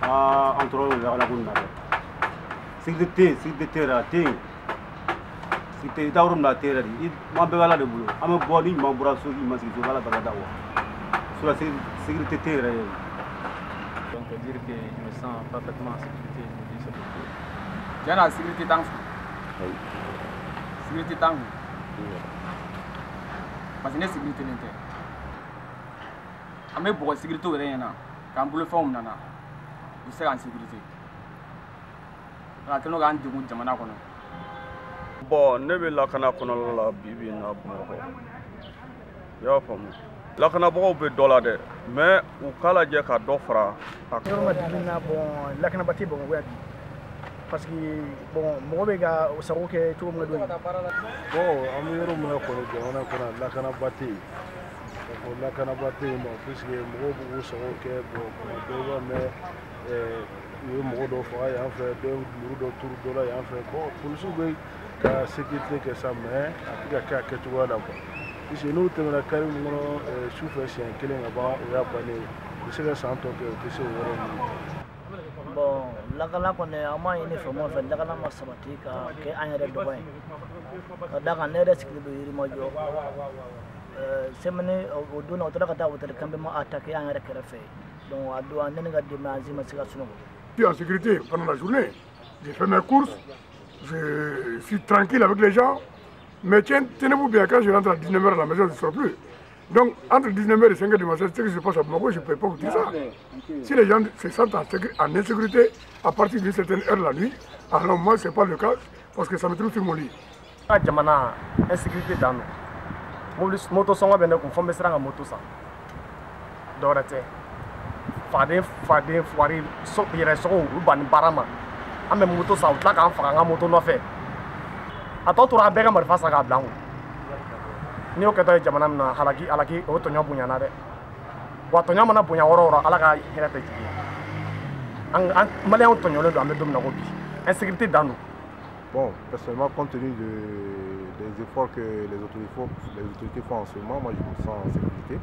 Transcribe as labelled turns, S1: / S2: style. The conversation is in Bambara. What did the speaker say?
S1: Aa, an tɔɔrɔ bɛ lakana ko nin na dɛ. Sécurité tɛ yen, sécurité tɛ yɛrɛ, a tɛ yen. Sécurité, i taa yɔrɔ min na, a tɛ yɛrɛ de. An bɛɛ bɛ Ala de bolo. An bɛ bɔ ni ɲuman bɔra so, k'i ɲuman sigi so, Ala barika da wa. Sinon sécurité tɛ yɛrɛ yɛrɛ.
S2: Donc dire que je me sens parfaitement en sécurité, je me dis c'est beaucoup.
S3: Tiɲɛ na, sécurité t'an fɛ, sécurité t'an kun, parce que ne sécurité len tɛ. An bɛ bɔgɔ sécurité yɛrɛ ɲɛna k'an bolofɛnw minɛ na, u tɛ se k'an sécurité nka kɛlen don k'an degun jamana kɔnɔ.
S4: Bon, ne bɛ lakana kɔnɔna la bi bi in na Bamakɔ, i y'a faamu. Lakanabagaw bɛ dɔ la dɛ, mais u k'a lajɛ ka dɔ fara a kan.
S5: Yɔrɔ ma bi na, bon, lakanaba tɛ Bamakɔ yan bi, parce que bon, mɔgɔ bɛ ka sago kɛ cogo min ka d'o ye.
S6: Bon, an bɛ yɔrɔ min na kɔni, jamana kɔnɔ, lakanaba tɛ yen. K'a fɔ lakanaba tɛ yen nɔ, puisque mɔgɔw b'u k'u sago kɛ. Bon, kuma bɛɛ i b'a mɛn u ye mɔgɔ dɔ faga yan fɛ, dɔ ye muru dɔ turu dɔ la yan fɛ. Bon, polisiw bɛ ka sécurité kɛ sa, mais a tɛ ka kɛ a kɛcogoya la quoi, puisque n'u tɛmɛna carré min kɔnɔ su fɛ siɲɛ kelen ka ban, o y'a bannen ye. U bɛ se ka san tɔ kɛ, u tɛ se o yɔrɔ ninnu.
S7: Bon, lakana kɔni, an b'a ɲini faamaw fɛ, lakana ma sabati ka kɛ an yɛrɛ dɔgɔ ye, ka d'a kan ne yɛrɛ sigilen don Yirimajɔ semaine o don na, o taara ka taa hôtel campement attaqué an yɛrɛ kɛrɛfɛ. Donc a don, ne ni ka denbaya, an si ma se ka sunɔgɔ.
S8: Je suis en sécurité pendant la journée. J'ai fait mes courses, je suis tranquille avec les gens. Mais tiens, tenez-vous bien, quand je rentre à 19h à la maison, je ne sors plus. Donc, entre 19h et 5h du matin, ce qui se passe à Bamako, je ne peux pas vous dire ça. Si les gens se sentent en insécurité à partir d'une certaine heure la nuit, alors moi, ce n'est pas le cas, parce que ça me trouve sur mon lit.
S9: An ka jamana, insécurité dan don. Mobili, moto sɔngɔ bɛ ne kun fo n bɛ siran ka moto san. Dɔwɛrɛ tɛ, faden faden fuwari yɛrɛ sogo, olu banni baara ma. An bɛ moto san, u tila k'an faga an ka moto nɔfɛ. A tɔ tora an bɛɛ ka marifa san k'a bila an kun. N'i y'o kɛtɔ ye jamana min na, halaki halaki, o tɔɲɔ bonyana dɛ. Wa tɔɲɔ mana bonya yɔrɔ o yɔrɔ, Ala ka hɛrɛ tɛ jigin. An maliyɛnw tɔɲɔlen don. An bɛ don min na ko bi, insécurité dan don.
S6: Bon, personnellement, compte tenu des efforts que les autorités font en ce moment, moi je me sens en sécurité.